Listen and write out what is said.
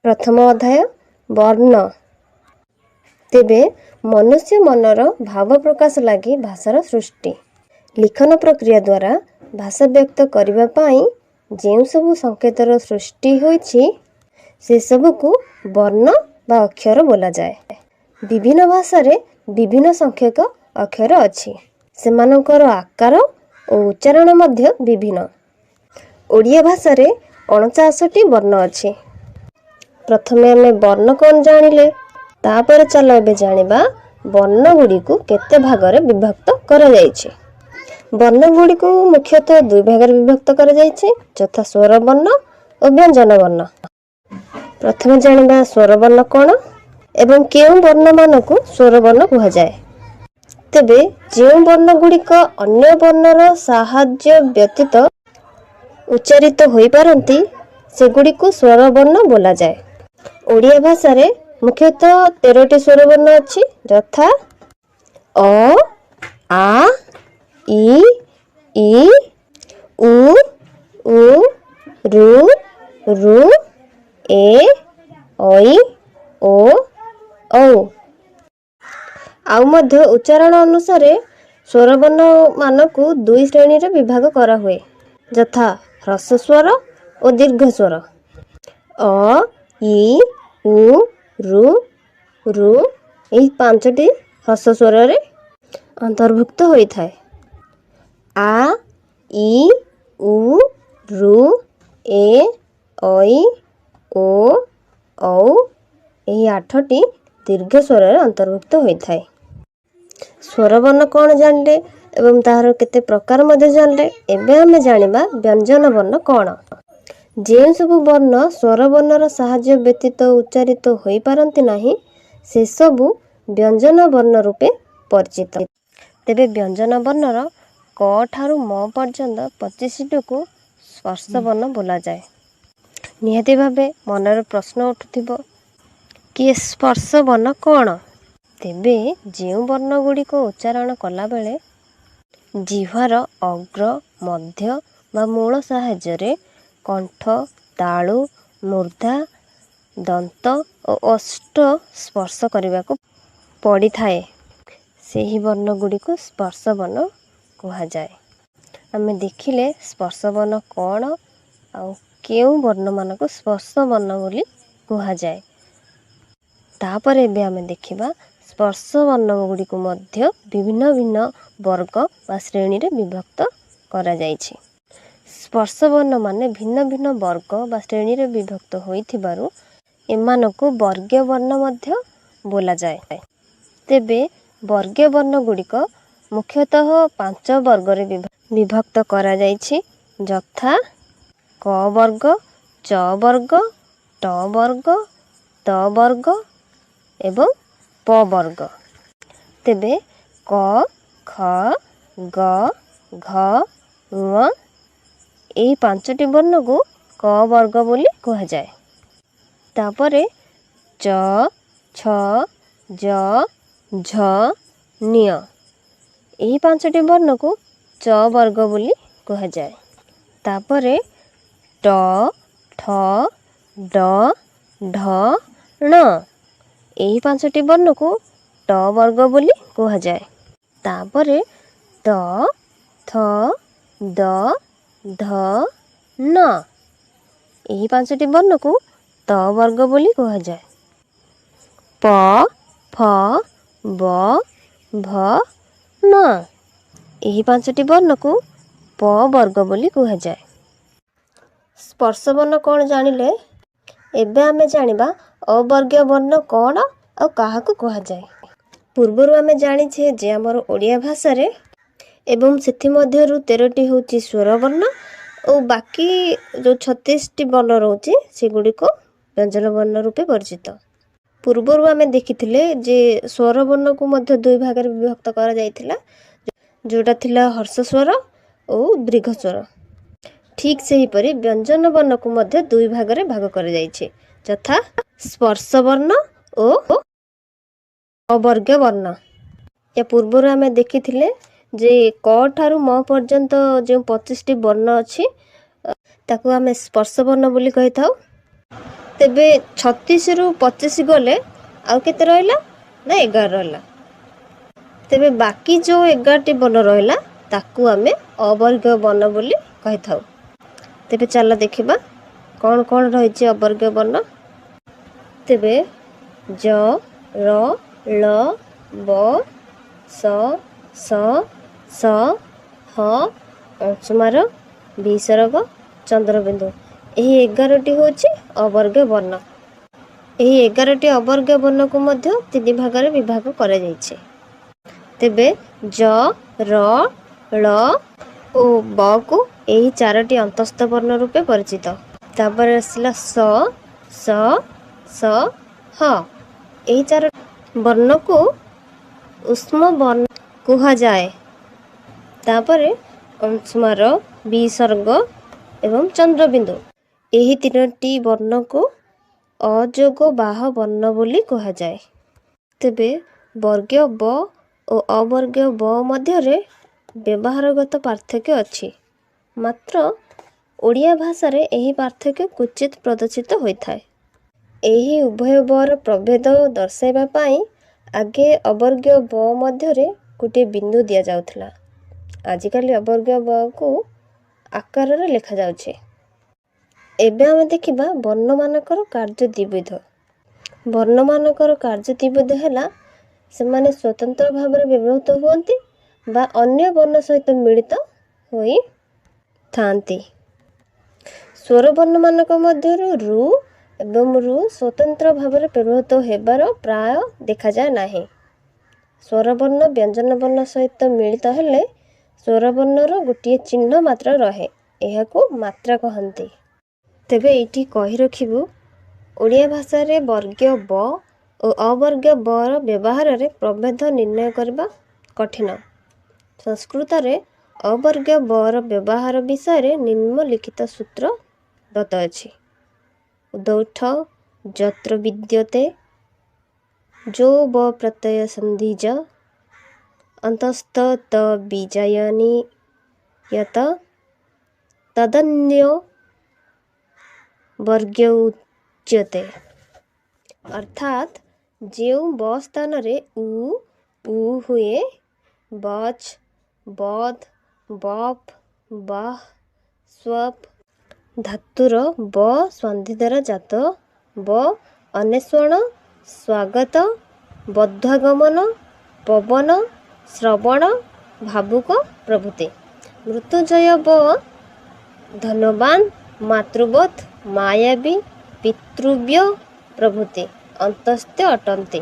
ପ୍ରଥମ ଅଧ୍ୟାୟ, ବର୍ଣ୍ଣ। ତେବେ ମନୁଷ୍ୟ ମନର ଭାବ ପ୍ରକାଶ ଲାଗି ଭାଷାର ସୃଷ୍ଟି। ଲିଖନ ପ୍ରକ୍ରିୟା ଦ୍ୱାରା ଭାଷା ବ୍ୟକ୍ତ କରିବା ପାଇଁ ଯେଉଁ ସବୁ ସଂକେତର ସୃଷ୍ଟି ହୋଇଛି, ସେସବୁକୁ ବର୍ଣ୍ଣ ବା ଅକ୍ଷର ବୋଲାଯାଏ। ବିଭିନ୍ନ ଭାଷାରେ ବିଭିନ୍ନ ସଂଖ୍ୟକ ଅକ୍ଷର ଅଛି। ସେମାନଙ୍କର ଆକାର ଓ ଉଚ୍ଚାରଣ ମଧ୍ୟ ବିଭିନ୍ନ। ଓଡ଼ିଆ ଭାଷାରେ 49ଟି ବର୍ଣ୍ଣ ଅଛି। ପ୍ରଥମେ ଆମେ ବର୍ଣ୍ଣ କ'ଣ ଜାଣିଲେ। ତାପରେ ଚାଲ ଏବେ ଜାଣିବା ବର୍ଣ୍ଣ ଗୁଡ଼ିକୁ କେତେ ଭାଗରେ ବିଭକ୍ତ କରାଯାଇଛି। ବର୍ଣ୍ଣ ଗୁଡ଼ିକୁ ମୁଖ୍ୟତଃ ଦୁଇ ଭାଗରେ ବିଭକ୍ତ କରାଯାଇଛି, ଯଥା ସ୍ୱରବର୍ଣ୍ଣ ଓ ବ୍ୟଞ୍ଜନ ବର୍ଣ୍ଣ। ପ୍ରଥମେ ଜାଣିବା ସ୍ୱରବର୍ଣ୍ଣ କ'ଣ ଏବଂ କେଉଁ ବର୍ଣ୍ଣମାନଙ୍କୁ ସ୍ୱରବର୍ଣ୍ଣ କୁହାଯାଏ। ତେବେ ଯେଉଁ ବର୍ଣ୍ଣ ଗୁଡ଼ିକ ଅନ୍ୟ ବର୍ଣ୍ଣର ସାହାଯ୍ୟ ବ୍ୟତୀତ ଉଚ୍ଚାରିତ ହୋଇପାରନ୍ତି, ସେଗୁଡ଼ିକୁ ସ୍ୱରବର୍ଣ୍ଣ ବୋଲାଯାଏ। ଓଡ଼ିଆ ଭାଷାରେ ମୁଖ୍ୟତଃ 13ଟି ସ୍ୱରବର୍ଣ୍ଣ ଅଛି, ଯଥା ଅ, ଆ, ଇ, ଈ, ଉ, ଊ, ଋ, ଋ, ଏ, ଐ, ଓ, ଔ। ଆଉ ମଧ୍ୟ ଉଚ୍ଚାରଣ ଅନୁସାରେ ସ୍ୱରବର୍ଣ୍ଣ ମାନଙ୍କୁ ଦୁଇ ଶ୍ରେଣୀରେ ବିଭାଗ କରାହୁଏ, ଯଥା ହ୍ରସ୍ୱ ସ୍ୱର ଓ ଦୀର୍ଘ ସ୍ୱର। ଅ, ଇ, ଉ, ଋ, ଋ ଏହି ପାଞ୍ଚଟି ହ୍ରସ୍ୱ ସ୍ୱରରେ ଅନ୍ତର୍ଭୁକ୍ତ ହୋଇଥାଏ। ଆ, ଇ, ଉ, ଋ, ଏ, ଐ, ଓ, ଔ ଏହି ଆଠଟି ଦୀର୍ଘ ସ୍ୱରରେ ଅନ୍ତର୍ଭୁକ୍ତ ହୋଇଥାଏ। ସ୍ୱରବର୍ଣ୍ଣ କ'ଣ ଜାଣିଲେ ଏବଂ ତାହାର କେତେ ପ୍ରକାର ମଧ୍ୟ ଜାଣିଲେ। ଏବେ ଆମେ ଜାଣିବା ବ୍ୟଞ୍ଜନ ବର୍ଣ୍ଣ କ'ଣ। ଯେଉଁ ସବୁ ବର୍ଣ୍ଣ ସ୍ୱରବର୍ଣ୍ଣର ସାହାଯ୍ୟ ବ୍ୟତୀତ ଉଚ୍ଚାରିତ ହୋଇପାରନ୍ତି ନାହିଁ, ସେସବୁ ବ୍ୟଞ୍ଜନ ବର୍ଣ୍ଣ ରୂପେ ପରିଚିତ। ତେବେ ବ୍ୟଞ୍ଜନ ବର୍ଣ୍ଣର କ ଠାରୁ ମ ପର୍ଯ୍ୟନ୍ତ 25ଟିକୁ ସ୍ପର୍ଶ ବର୍ଣ୍ଣ ବୋଲାଯାଏ। ନିହାତି ଭାବେ ମନରେ ପ୍ରଶ୍ନ ଉଠୁଥିବ କି ଏ ସ୍ପର୍ଶ ବର୍ଣ୍ଣ କ'ଣ? ତେବେ ଯେଉଁ ବର୍ଣ୍ଣ ଗୁଡ଼ିକ ଉଚ୍ଚାରଣ କଲାବେଳେ ଜିହ୍ୱାର ଅଗ୍ର, ମଧ୍ୟ ବା ମୂଳ ସାହାଯ୍ୟରେ କଣ୍ଠ, ତାଳୁ, ମୂର୍ଦ୍ଧା, ଦନ୍ତ ଓ ଓଷ୍ଠ ସ୍ପର୍ଶ କରିବାକୁ ପଡ଼ିଥାଏ, ସେହି ବର୍ଣ୍ଣ ଗୁଡ଼ିକୁ ସ୍ପର୍ଶ ବର୍ଣ୍ଣ କୁହାଯାଏ। ଆମେ ଦେଖିଲେ ସ୍ପର୍ଶ ବର୍ଣ୍ଣ କ'ଣ ଆଉ କେଉଁ ବର୍ଣ୍ଣମାନଙ୍କୁ ସ୍ପର୍ଶ ବର୍ଣ୍ଣ ବୋଲି କୁହାଯାଏ। ତାପରେ ଏବେ ଆମେ ଦେଖିବା ସ୍ପର୍ଶ ବର୍ଣ୍ଣ ଗୁଡ଼ିକୁ ମଧ୍ୟ ଭିନ୍ନ ଭିନ୍ନ ବର୍ଗ ବା ଶ୍ରେଣୀରେ ବିଭକ୍ତ କରାଯାଇଛି। ସ୍ପର୍ଶ ବର୍ଣ୍ଣମାନେ ଭିନ୍ନ ଭିନ୍ନ ବର୍ଗ ବା ଶ୍ରେଣୀରେ ବିଭକ୍ତ ହୋଇଥିବାରୁ ଏମାନଙ୍କୁ ବର୍ଗୀୟ ବର୍ଣ୍ଣ ମଧ୍ୟ ବୋଲାଯାଏ। ତେବେ ବର୍ଗୀୟ ବର୍ଣ୍ଣ ଗୁଡ଼ିକ ମୁଖ୍ୟତଃ ପାଞ୍ଚ ବର୍ଗରେ ବିଭକ୍ତ କରାଯାଇଛି, ଯଥା କ ବର୍ଗ, ଚ ବର୍ଗ, ଟ ବର୍ଗ, ତ ବର୍ଗ ଏବଂ ପ ବର୍ଗ। ତେବେ କ, ଖ, ଗ, ଘ, ଙ ଏହି ପାଞ୍ଚଟି ବର୍ଣ୍ଣକୁ କ ବର୍ଗ ବୋଲି କୁହାଯାଏ। ତାପରେ ଚ, ଛ, ଜ, ଝ, ଞ ଏହି ପାଞ୍ଚଟି ବର୍ଣ୍ଣକୁ ଚ ବର୍ଗ ବୋଲି କୁହାଯାଏ। ତାପରେ ଟ, ଠ, ଡ, ଢ, ଣ ଏହି ପାଞ୍ଚଟି ବର୍ଣ୍ଣକୁ ଟ ବର୍ଗ ବୋଲି କୁହାଯାଏ। ତାପରେ ତ, ଥ, ଦ, ଧ, ନ ଏହି ପାଞ୍ଚଟି ବର୍ଣ୍ଣକୁ ତ ବର୍ଗ ବୋଲି କୁହାଯାଏ। ପ, ଫ, ବ, ଭ, ମ ଏହି ପାଞ୍ଚଟି ବର୍ଣ୍ଣକୁ ପ ବର୍ଗ ବୋଲି କୁହାଯାଏ। ସ୍ପର୍ଶ ବର୍ଣ୍ଣ କ'ଣ ଜାଣିଲେ। ଏବେ ଆମେ ଜାଣିବା ଅବର୍ଗୀୟ ବର୍ଣ୍ଣ କ'ଣ ଆଉ କାହାକୁ କୁହାଯାଏ। ପୂର୍ବରୁ ଆମେ ଜାଣିଛେ ଯେ ଆମର ଓଡ଼ିଆ ଭାଷାରେ ଏବଂ ସେଥିମଧ୍ୟରୁ 13ଟି ହେଉଛି ସ୍ୱରବର୍ଣ୍ଣ ଓ ବାକି ଯେଉଁ 36ଟି ବର୍ଣ୍ଣ ରହୁଛି, ସେଗୁଡ଼ିକ ବ୍ୟଞ୍ଜନ ବର୍ଣ୍ଣ ରୂପେ ପରିଚିତ। ପୂର୍ବରୁ ଆମେ ଦେଖିଥିଲେ ଯେ ସ୍ୱରବର୍ଣ୍ଣକୁ ମଧ୍ୟ ଦୁଇ ଭାଗରେ ବିଭକ୍ତ କରାଯାଇଥିଲା, ଯେଉଁଟା ଥିଲା ହ୍ରସ୍ୱ ସ୍ୱର ଓ ଦୀର୍ଘ ସ୍ୱର। ଠିକ୍ ସେହିପରି ବ୍ୟଞ୍ଜନ ବର୍ଣ୍ଣକୁ ମଧ୍ୟ ଦୁଇ ଭାଗରେ ଭାଗ କରାଯାଇଛି, ଯଥା ସ୍ପର୍ଶ ବର୍ଣ୍ଣ ଓ ଅବର୍ଗ୍ୟ ବର୍ଣ୍ଣ। ୟା ପୂର୍ବରୁ ଆମେ ଦେଖିଥିଲେ ଯେ କ ଠାରୁ ମ ପର୍ଯ୍ୟନ୍ତ ଯେଉଁ 25ଟି ବର୍ଣ୍ଣ ଅଛି, ତାକୁ ଆମେ ସ୍ପର୍ଶ ବର୍ଣ୍ଣ ବୋଲି କହିଥାଉ। ତେବେ 36ରୁ 25 ଗଲେ ଆଉ କେତେ ରହିଲା ନା 11 ରହିଲା। ତେବେ ବାକି ଯେଉଁ 11ଟି ବର୍ଣ୍ଣ ରହିଲା, ତାକୁ ଆମେ ଅବର୍ଗୀୟ ବର୍ଣ୍ଣ ବୋଲି କହିଥାଉ। ତେବେ ଚାଲ ଦେଖିବା କ'ଣ କ'ଣ ରହିଛି ଅବର୍ଗୀୟ ବର୍ଣ୍ଣ। ତେବେ ଜ, ର, ଳ, ବ, ସ, ଷ, ସ, ହ, ଅଂଶୁମାର, ବିସର୍ଗ, ଚନ୍ଦ୍ରବିନ୍ଦୁ, ଏହି 11ଟି ହେଉଛି ଅବର୍ଗୀୟ ବର୍ଣ୍ଣ। ଏହି 11ଟି ଅବର୍ଗୀୟ ବର୍ଣ୍ଣକୁ ମଧ୍ୟ ତିନି ଭାଗରେ ବିଭାଗ କରାଯାଇଛି। ତେବେ ଜ, ର, ଳ ଓ ବକୁ ଏହି ଚାରୋଟି ଅନ୍ତସ୍ଥ ବର୍ଣ୍ଣ ରୂପେ ପରିଚିତ। ତାପରେ ଆସିଲା ସ, ଷ, ସ, ହ। ଏହି ଚାରୋ ବର୍ଣ୍ଣକୁ ଉଷ୍ମ ବର୍ଣ୍ଣ କୁହାଯାଏ। ତାପରେ ଅଂଶୁମାର, ବିସର୍ଗ ଏବଂ ଚନ୍ଦ୍ରବିନ୍ଦୁ, ଏହି ତିନୋଟି ବର୍ଣ୍ଣକୁ ଅଯୋଗବାହ ବର୍ଣ୍ଣ ବୋଲି କୁହାଯାଏ। ତେବେ ବର୍ଗୀୟ ବ ଓ ଅବର୍ଗୀୟ ବ ମଧ୍ୟରେ ବ୍ୟବହାରଗତ ପାର୍ଥକ୍ୟ ଅଛି, ମାତ୍ର ଓଡ଼ିଆ ଭାଷାରେ ଏହି ପାର୍ଥକ୍ୟ କ୍ୱଚିତ୍ ପ୍ରଦର୍ଶିତ ହୋଇଥାଏ। ଏହି ଉଭୟ ବର ପ୍ରଭେଦ ଦର୍ଶାଇବା ପାଇଁ ଆଗେ ଅବର୍ଗୀୟ ବ ମଧ୍ୟରେ ଗୋଟିଏ ବିନ୍ଦୁ ଦିଆଯାଉଥିଲା। ଆଜିକାଲି ଅବର୍ଗୀୟ ବକୁ ଆକାରରେ ଲେଖାଯାଉଛି। ଏବେ ଆମେ ଦେଖିବା ବର୍ଣ୍ଣମାନଙ୍କର କାର୍ଯ୍ୟ ଦ୍ୱିବିଧ। ବର୍ଣ୍ଣମାନଙ୍କର କାର୍ଯ୍ୟ ଦ୍ୱିବିଧ ହେଲା, ସେମାନେ ସ୍ୱତନ୍ତ୍ର ଭାବରେ ବ୍ୟବହୃତ ହୁଅନ୍ତି ବା ଅନ୍ୟ ବର୍ଣ୍ଣ ସହିତ ମିଳିତ ହୋଇଥାନ୍ତି। ସ୍ୱରବର୍ଣ୍ଣମାନଙ୍କ ମଧ୍ୟରୁ ଋ ଏବଂ ରୁ ସ୍ୱତନ୍ତ୍ର ଭାବରେ ବ୍ୟବହୃତ ହେବାର ପ୍ରାୟ ଦେଖାଯାଏ ନାହିଁ। ସ୍ୱରବର୍ଣ୍ଣ ବ୍ୟଞ୍ଜନ ବର୍ଣ୍ଣ ସହିତ ମିଳିତ ହେଲେ ସ୍ୱରବର୍ଣ୍ଣର ଗୋଟିଏ ଚିହ୍ନ ମାତ୍ର ରହେ। ଏହାକୁ ମାତ୍ରା କହନ୍ତି। ତେବେ ଏଇଠି କହି ରଖିବୁ, ଓଡ଼ିଆ ଭାଷାରେ ବର୍ଗୀୟ ବ ଓ ଅବର୍ଗୀୟ ବର ବ୍ୟବହାରରେ ପ୍ରଭେଦ ନିର୍ଣ୍ଣୟ କରିବା କଠିନ। ସଂସ୍କୃତରେ ଅବର୍ଗୀୟ ବର ବ୍ୟବହାର ବିଷୟରେ ନିମ୍ନଲିଖିତ ସୂତ୍ର ଦତ୍ତ ଅଛି। ଉଦୌଠ ଯତ୍ର ବିଦ୍ୟତେ ଯୋ ବ ପ୍ରତ୍ୟୟ ସନ୍ଧିଜ ଅନ୍ତସ୍ଥ ତ ବିଜୟନୀ ୟତ ତଦନ୍ୟୋ ବର୍ଗ୍ୟ ଉଚ୍ୟତେ। ଅର୍ଥାତ୍ ଯେଉଁ ବ ସ୍ଥାନରେ ଉ, ଊ ହୁଏ, ବଚ୍, ବଦ୍, ବପ୍, ବହ୍, ସ୍ୱପ୍ ଧାତୁର ବ ସନ୍ଧି ଦ୍ୱାରା ଜାତ ବ, ଅନ୍ୱେଷଣ, ସ୍ୱାଗତ, ବଧ୍ୱାଗମନ, ପବନ, ଶ୍ରବଣ, ଭାବୁକ ପ୍ରଭୃତି। ମୃତ୍ୟୁଞ୍ଜୟ ବ, ଧନବାନ, ମାତୃବତ୍, ମାୟାବୀ, ପିତୃବ୍ୟ ପ୍ରଭୃତି ଅନ୍ତସ୍ଥ ଅଟନ୍ତି।